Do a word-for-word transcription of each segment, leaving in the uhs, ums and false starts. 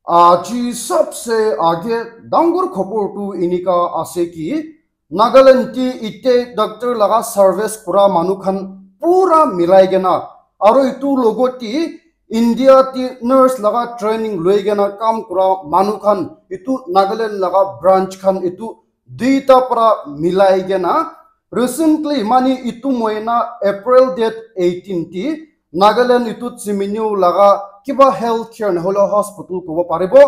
Aji sabse aage dangor khobor tu enika ase ki Nagaland te ite doctor laga service kura manu khan pura milai kena, aro itu logot te India te nurse laga training loi kena kam kura manu khan itu Nagaland laga branch khan itu duita para milai kena recently mani itu moina April date eighteen te Nagaland itu Tseminyu laga kiba health care nahole hospital kobo paribo,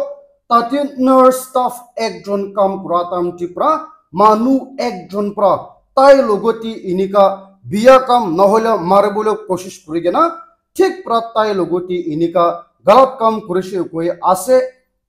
tate nurse staff ekjon kam kura time te pra manu ekjon pra tai logot te enika biya kam nahole maribole koshish kuri kena thik pra tai logot te enika galat kam kurishe koi ase.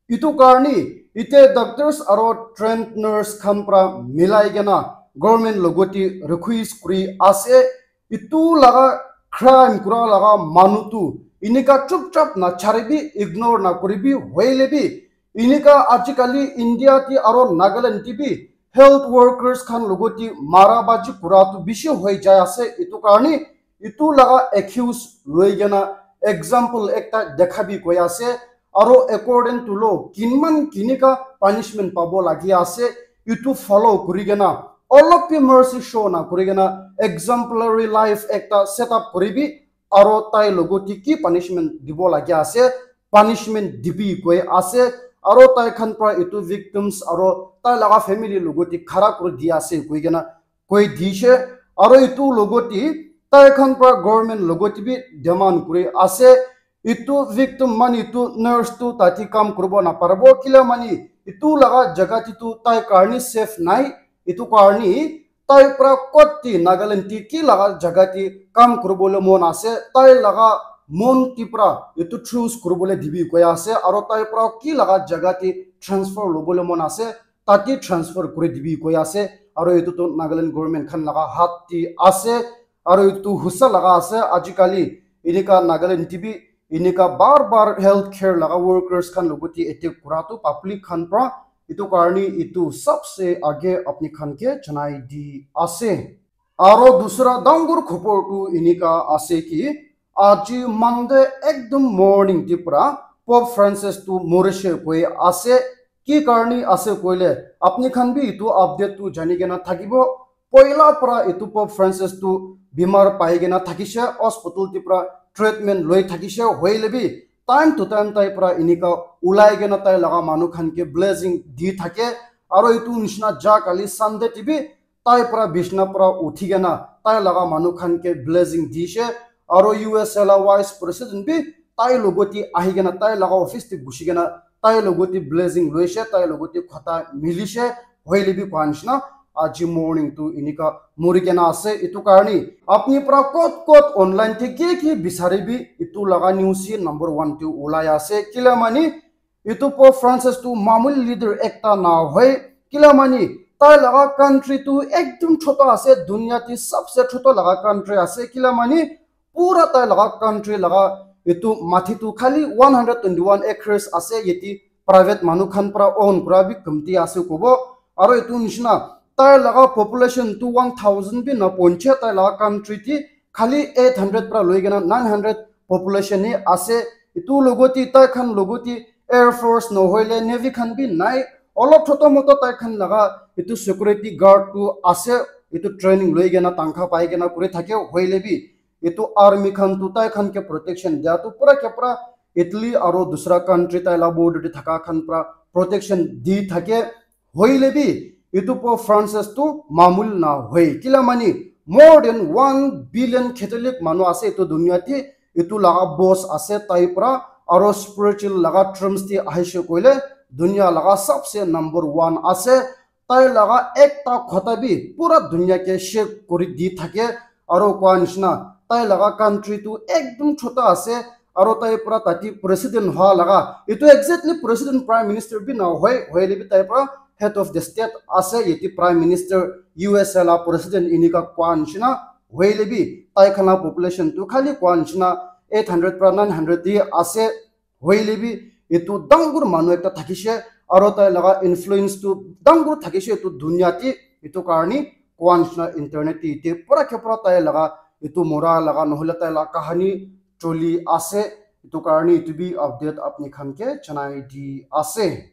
Itu karni ite doctors aro trained nurse khan pra milai kena government logot te request kuri ase. Itu laga crime kura laga manu tu enika chupchap na charibi, ignore na kuribi, hoile bi enika ajikali India te aro Nagaland te bi health workers khan logot te mara baji kura tu bishi hoi jai ase. Itu karni itu laga accuse loi kena example ekta dekhabi koi ase. Aro according to law kinman kinika punishment pabo lagi ase, itu follow kuri kena olop bi mercy show na kuri kena exemplary life ekta set up kuribi, aro tai logot te ki punishment dibo lagi ase, punishment dibi koi ase. Aro tai khan pra itu victims aro tai laga family logot te khara kuri di ase koi kena koi dishe. Aro itu logot te tai khan pra government logot te bi demand kuri ase. Itu victim mani itu nurse tu tate kam kuribo naparibo, kila mani itu laga jaga te tu tai karni safe nai. Itu karni tai pra kot te Nagaland te ki laga jaga te kam kuribole mon ase, tai laga mon te pra itu choose kuribole dibi koi ase, aro tai pra ki laga jaga te transfer lobole mon ase, tate transfer kuri dibi koi ase. Aro itu tu Nagaland government khan laga hat te ase, aro itu husa laga ase. Ajikali enika Nagaland te bi enika bar bar health care laga workers khan logot te attack kura tu public khan pra, itu karni itu sabse aage apni khan ke janai di ase. Aro dusra dangor khobor tu enika ase ki aji Monday ekdom morning te pra Pope Francis tu morishe koi ase. Ki karni ase koile apni khan bi itu update tu jani kena thakibo. Poila pra itu Pope Francis tu bimar pai kena thakishe, hospital te pra treatment loi thakishe, hoile bi time to time tai pra enika ulai kena tai laga manu khan ke blessing di thake. Aro itu nishina ja kali Sunday te bi tai pra bishna pra uthi kena tai laga manu khan ke blessing dishe. Aro U S A la vice president bi tai logot te ahi kena tai laga office te gushi kena tai logot te blessing loishe, tai logot te khota milishe. Hoile bi koa nishina aji morning tu enika mori kena ase. Itu karni apni pra kot kot online te ki ki bisari bi itu laga news hi number one te ulai ase. Kila mani itu Pope Francis tu mamuli leader ekta na hoi. Kila mani tai laga country tu ekdom chota ase, dunia te sabse chota laga country ase. Kila mani pura tai laga country laga itu mati tu khali one hundred twenty one acres ase, yate private manu khan pra own kura bi kamti ase kobo. Aro itu nishina tai laga population tu one thousand bi na ponche, tai laga country te khali eight hundred pra loi kena nine hundred population hi ase. Itu logot te tai khan logot te air force nohoile navy khan bi nai. Olop choto moto tai khan laga itu security guard tu ase, itu training loi kena tangkha pai kena kuri thake. Hoile bi itu army khan tu tai khan ke protection dia tu pura ke pura Italy aro dusra country tai la border te thaka khan pra protection di thake. Hoile bi itu Pope Francis tu mamul na hoi. Kila mani more than one billion Catholic manu ase itu dunia te. Itu laga boss ase tai pra, aro spiritual laga terms te ahishe koile dunia laga sabse number one ase. Tai laga ekta khota bi pura dunia ke shake kuri di thake. Aro koa nishina tai laga country tu ekdom chota ase. Aro tai pra tate president hoa laga, itu exactly president prime minister bi na hoi, hoile bi tai pra head of the state ase, yate prime minister U S A la president enika koa nishina. Hoile bi tai khan la population tu khali koa nishina eight hundred pra nine hundred te ase. Hoile bi itu dangor manu ekta thakishe, aro tai laga influence tu dangor thakishe itu dunia te. Itu karni koa nishina internet te ite pura ke pura tai laga itu mora laga nohole tai laga kahani choli ase. Etu karne etu bi update apni khan ke janai di ase.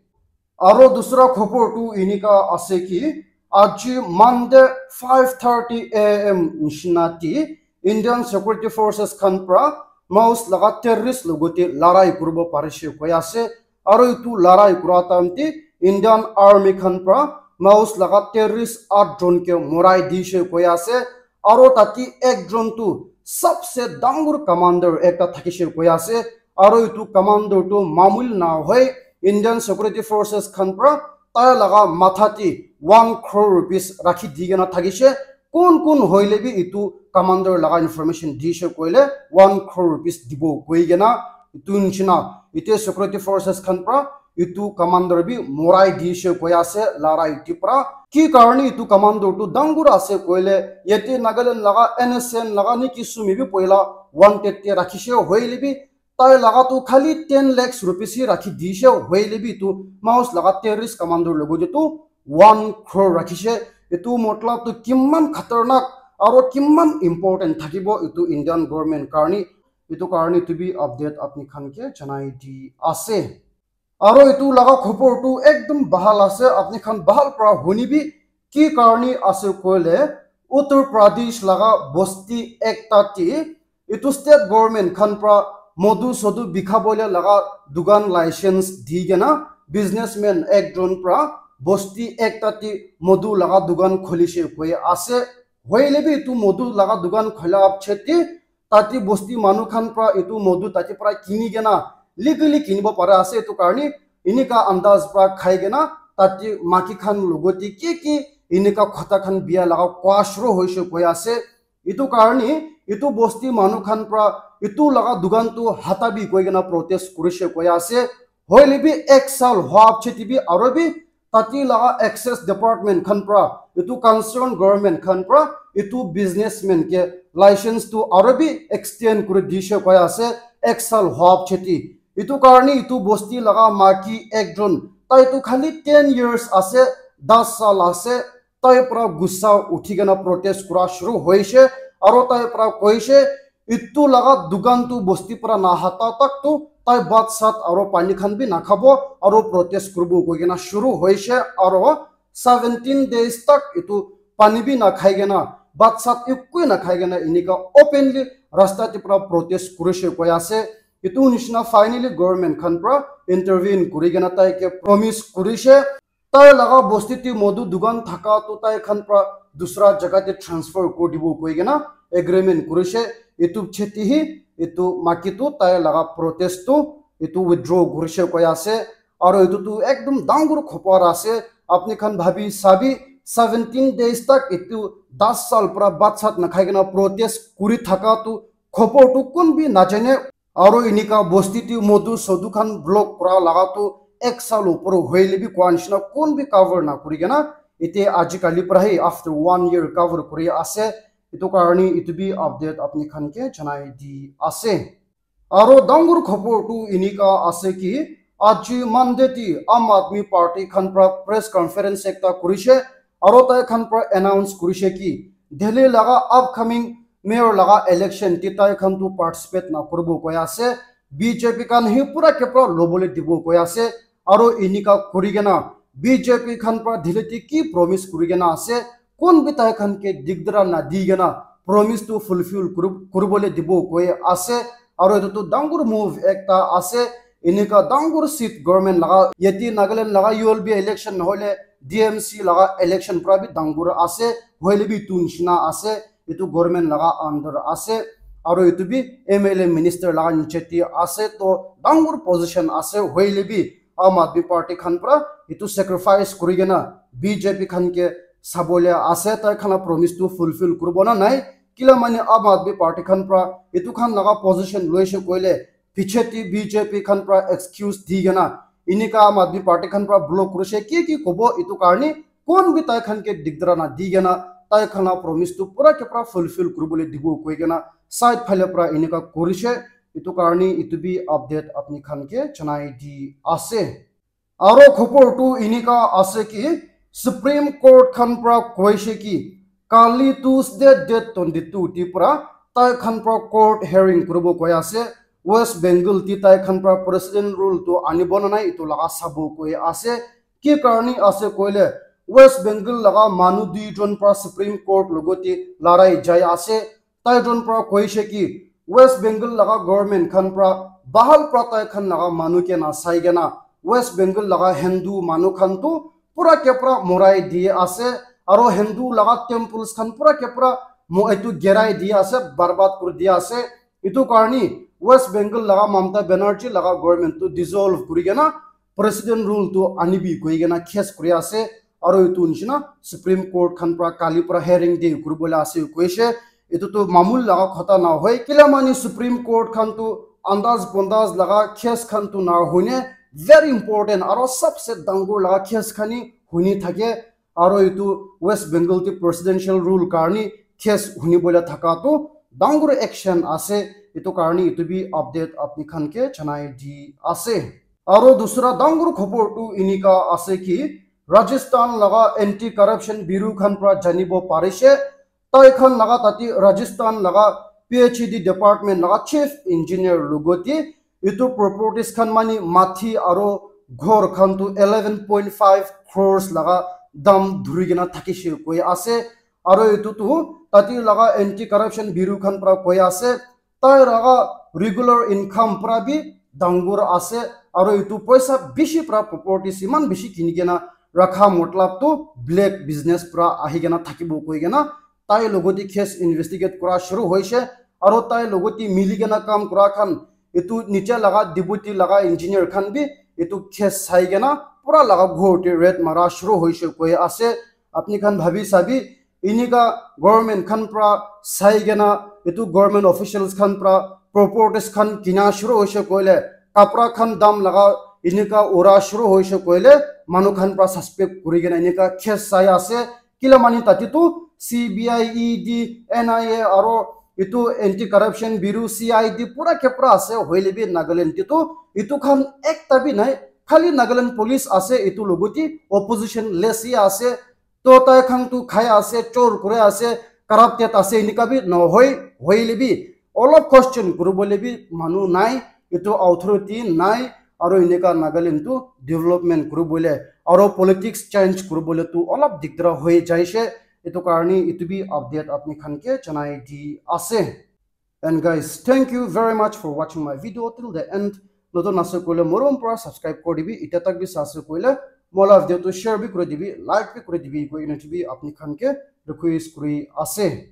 Aro dusra khobor tu enika ase ki, aji Monday five thirty a m nishina ti Indian Security Forces khan pra Maoist laga terrorist logote larai kuribo parishe koi ase. Aro etu larai kura time te Indian Army khan pra Maoist laga terrorist at jon ke morai dishe koi ase. Aro tati ek jon tu sabse dangur commander ekta thakishe koi ase. Aro etu commander tu mamul na hoi, Indian Security Forces khan pra tai laga matha ti one crore rupees rakhi di kena thakishe. Kun kun hoile bi etu commander laga information dishe koile one crore rupees dibo koi kena etu nishina ite Security Forces khan pra etu commander bi morai dishe koi ase larai ti pra. Ki karne etu commander tu dangur ase koile yate Nagaland laga N S C N laga niki sumi bi poila wanted te rakhishe hoile bi tai laga tu khali ten lakhs rupees hi rakhi dishe hoile bi etu Maoist laga terrorist commander logote tu one crore rakhishe. Etu matlab tu kiman khatarnak aro kiman important thakibo etu Indian government karne. Etu karne etu bi update apni khan ke janai di ase. Aro etu laga khobor tu ekdum bahal ase, apni khan bahal pra huni bi. Ki karne ase koile Uttar Pradesh laga bosti ekta ti etu state government khan pra modu sodu bikha bole laga dukan license di kena businessman ekjon pra bosti ekta ti modu laga dukan kholishe koi ase. Hoile bi etu modu laga dukan khola chete tati bosti manu khan pra etu modu tati pra kini kena legally kinibo para ase. Etu karne enika andaz pra khai kena tati maki khan logote ki ki enika khota khan bia laga kwa shuru hoishe koi ase. Etu karne etu bosti manu khan pra etu laga dukan tu hata bi koi kena protest kurishe koi ase. Hoile bi ek sal hoa chete bi aro bi tati laga access department khan pra etu concern government khan pra etu businessman ke license tu aro bi extend kuri dishe koi ase ek sal hoa chete. Etu karne etu bosti laga maki ekjon tai tu khali ten years ase, das sal ase, tai pra gussa uthi kena protest kura shuru hoishe aro tai pra koishe etu laga dukan tu bosti pra nahata tak tu tai bhat sat aro pani khan bi nakhabo aro protest kuribo koi kena shuru hoishe aro seventeen days tak etu pani bi nakhai kena bhat sat ekoi nakhai kena enika openly rasta te pra protest kurishe koi ase. Etu nishina finally government khan pra intervene kuri kena tai ke promise kurishe. Tai laga bosti te modu dukan thaka tu tai khan pra dusra jaga te transfer kuri dibo koi kena agreement kurishe. Etu chete hi etu maki tu tai laga protest tu etu withdraw kurishe koi ase. Aro etu tu ekdum dangur khopor ase. Apni khan bhabi sabi seventeen days tak etu das sal pra bhat sat nakhai kena protest kuri thaka tu khopor tu kun bi najane. Aro enika bosti te modu sodu khan block kura laga tu ek sal upor hoile bi kwa nishina kun bi cover na kuri kena ite aji kali pra hi after one year cover kuri ase. Etu karne etu bi update apni khan ke janai di ase. Aro dangur khobor tu enika ase ki aji Monday te Aam Aadmi Party khan pra press conference ekta kurishe aro tai khan pra announce kurishe ki Delhi laga upcoming mayor laga election te tai khan tu participate na kuribo koi ase. B J P khan hi pura ke pura lobole dibo koi ase. Aro enika kuri kena B J P khan pra Delhi te ki promise kuri kena ase, kun bi tai khan ke digdara na di kena promise tu fulfill kuri, kuribole dibo koi ase. Aro etu tu dangur move ekta ase. Enika dangur seat government laga yate Nagaland laga U L B election nohole D M C laga election pra bi dangur ase. Hoile bi tu nishina ase. Etu government laga under ase. Aro etu bi M L A minister laga niche te ase. To dangur position ase. Hoile bi Aam Aadmi Party khan pra etu sacrifice kuri kena B J P khan ke sabole ase, tai khan la promise tu fulfill kuribo na nai. Kila mane Aam Aadmi Party khan pra etu khan laga position loishe koile piche te B J P khan pra excuse di kena enika Aam Aadmi Party khan pra block kurishe ki ki kobo etu karne kun bi tai khan ke digdara na di kena tai khan la promise tu pura ke pura fulfill kuribole dibo koi kena side phale pra enika kurishe. Etu karne etu bi update apni khan ke janai di ase. Aro khobor tu enika ase ki Supreme Court khan pra koishe ki kali Tuesday date twenty two te pra tai khan pra court hearing kuribo koi ase. West Bengal ti tai khan pra president rule tu anibo na nai, etu laga sabo koi ase. Ki karni ase koile, West Bengal laga manu duijon pra Supreme Court logote larai jai ase. Taijon pra koishe ki, West Bengal laga government khan pra bahar pra tai khan laga manu ke na sai kena, West Bengal laga Hindu manu khan tu pura ke pura morai di ase, aro Hindu laga temples khan pura ke pura mo etu gerai di ase, barbad kuri di ase. Etu karni West Bengal laga Mamata Banerjee laga government tu dissolve kuri kena president rule tu anibi koi kena case kuri ase, aro etu nishina Supreme Court khan pra kali pra hearing day kuri bole ase koishe. Etu tu mamul laga khota na hoi, kila mani Supreme Court khan tu andaz bondaz laga case khan tu na hoine, very important aro sabse dangor laga case khani huni thake. Aro etu West Bengal ti presidential rule karni case huni bole thaka tu dangor action ase. Etu karni etu bi update apni khan ke janai di ase. Aro dusra dangor khobor tu enika ase ki, Rajasthan laga Anti Corruption Bureau khan pra janibo parishe, tai khan laga tate Rajasthan laga P H E D department laga chief engineer logote etu properties khan mani mati aro ghor khan tu eleven point five crores laga dam dhuri kena thakishe koi ase. Aro etu tu tate laga Anti Corruption Bureau khan pra koi ase, tai laga regular income pra bi dangor ase, aro etu poisa bishi pra properties iman bishi kini kena rakha matlab tu black business pra ahi kena thakibo koi kena tai logote case investigate kura shuru hoishe, aro tai logote mili kena kam kura khan etu niche laga deputy laga engineer khan bi etu case sai kena pura laga ghor te raid mara shuru hoishe koi ase. Apni khan bhabi sabi, enika government khan pra sai kena, etu government officials khan pra properties khan kina shuru hoishe koile, kapra khan dam laga enika ura shuru hoishe koile, manu khan pra suspect kuri kena enika case sai ase. Kila mani tate tu C B I, E D, N I A aro etu Anti Corruption Bureau, C I D pura ke pura ase, hoile bi Nagaland te tu etu khan ekta bi nai, khali Nagaland police ase, etu logote opposition less hi ase. To tai khan tu khai ase, chor kuri ase, corrupted ase, enika bi nohoi, hoile bi olop question kuribole bi manu nai, etu authority nai, aro enika Nagaland tu development kuribole, aro politics change kuribole tu olop dikdara hoi jaishe. Etu karni etu bi update apni khan ke janai di ase. And guys, thank you very much for watching my video till the end. Notun ase koile morom pura subscribe kuri dibi, ita tak bi sa ase koile mola video tu share bi kuri dibi, like bi kuri dibi, koi kena bi apni khan ke request kuri ase.